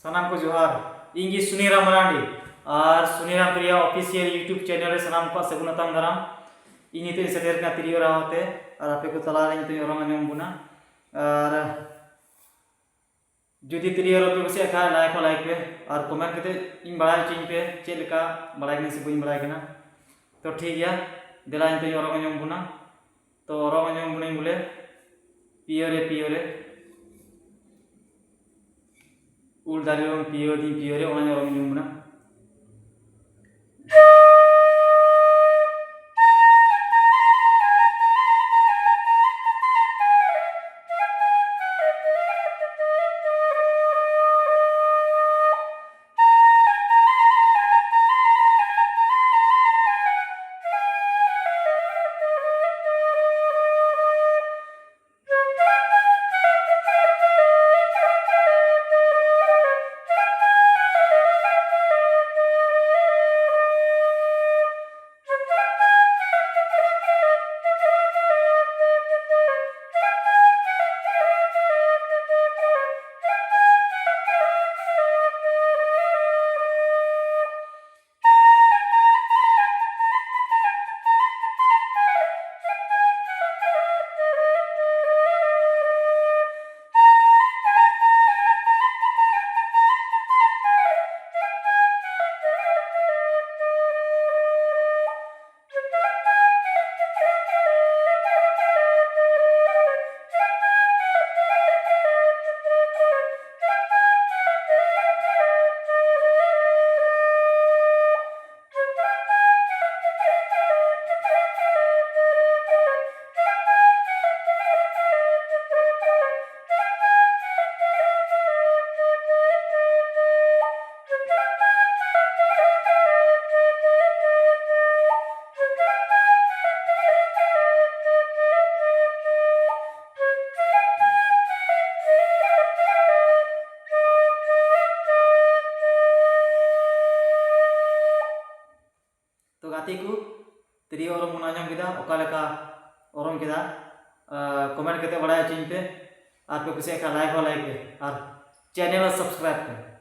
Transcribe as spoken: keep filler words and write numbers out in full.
ᱥᱟᱱᱟᱢ ᱠᱚ ᱡᱚᱦᱟᱨ᱾ ᱤᱧ ᱜᱮ ᱥᱩᱱᱤᱨᱟᱢ ᱢᱟᱨᱟᱱᱰᱤ ᱟᱨ Suniram Priya official YouTube channel ᱨᱮ ᱥᱟᱱᱟᱢ ᱠᱚᱣᱟᱜ ᱥᱟᱹᱜᱩᱱ ᱟᱛᱟᱝ ᱫᱟᱨᱟᱢ᱾ ᱤᱧ ᱱᱤᱛᱚᱜ ᱤᱧ ᱥᱮᱴᱮᱨ ᱠᱟᱱᱟ ᱛᱤᱨᱭᱳ ᱨᱟᱦᱟ ᱛᱮ ᱟᱨ ᱟᱯᱮ ᱠᱚ ᱛᱟᱞᱟ ᱨᱮ ᱱᱤᱛᱚᱜ ᱤᱧ ᱚᱨᱚᱝ ᱟᱸᱡᱚᱢ ᱵᱚᱱᱟ᱾ ᱟᱨ ᱡᱩᱫᱤ ᱛᱤᱨᱭᱳ ᱨᱚᱜ ᱯᱮ ᱠᱩᱥᱤᱭᱟᱜ ᱠᱷᱟᱱ, ᱞᱟᱭᱤᱠ ᱦᱚᱸ ᱞᱟᱭᱤᱠ ᱯᱮ ᱟᱨ ᱠᱚᱢᱮᱱᱴ ᱠᱟᱛᱮ ᱤᱧ ᱵᱟᱲᱟᱭ ᱦᱚᱪᱚᱧ ᱯᱮ, ᱪᱮᱫ ᱞᱮᱠᱟ ᱵᱟᱲᱟᱭ ᱠᱟᱱᱟ ᱥᱮ ᱵᱟᱹᱧ ᱵᱟᱲᱟᱭ ᱠᱟᱱᱟ᱾ ᱛᱚ ᱴᱷᱤᱠ ᱜᱮᱭᱟ, ᱫᱮᱞᱟ ᱱᱤᱛᱚᱜ ᱤᱧ ᱚᱨᱚᱝ ᱟᱸᱡᱚᱢ ᱵᱚᱱᱟ᱾ ᱛᱚ ᱚᱨᱚᱝ ᱟᱸᱡᱚᱢ ᱵᱚᱱᱟᱹᱧ ᱵᱚᱞᱮ, ᱯᱤᱭᱳ ᱨᱮ ᱯᱤᱭᱳ ᱨᱮ, ᱩᱞ ᱫᱟᱨᱮ ᱨᱮᱢ ᱯᱤᱭᱳ ᱫᱤᱧ ᱯᱤᱭᱳ ᱨᱮ, ᱚᱱᱟᱧ ᱚᱨᱚᱝ ᱟᱸᱡᱚᱢ ᱵᱚᱱᱟ᱾ ᱛᱚ ᱜᱟᱛᱮ ᱠᱚ, ᱛᱤᱨᱭᱳ ᱚᱨᱚᱝ ᱵᱚᱱ ᱟᱸᱡᱚᱢ ᱠᱮᱫᱟ, ᱚᱠᱟ ᱞᱮᱠᱟ ᱚᱨᱚᱝ ᱠᱮᱫᱟ, ᱟᱨ ᱠᱚᱢᱮᱱᱴ ᱠᱟᱛᱮ ᱵᱟᱲᱟᱭ ᱦᱚᱪᱚᱧ ᱯᱮ᱾ ᱟᱨ ᱯᱮ ᱠᱩᱥᱤᱭᱟᱜ ᱠᱷᱟᱱ ᱞᱟᱭᱤᱠ ᱦᱚᱸ ᱞᱟᱭᱤᱠ ᱯᱮ, ᱟᱨ ᱪᱮᱱᱮᱞ ᱥᱟᱵᱥᱠᱨᱟᱭᱤᱵ ᱯᱮ᱾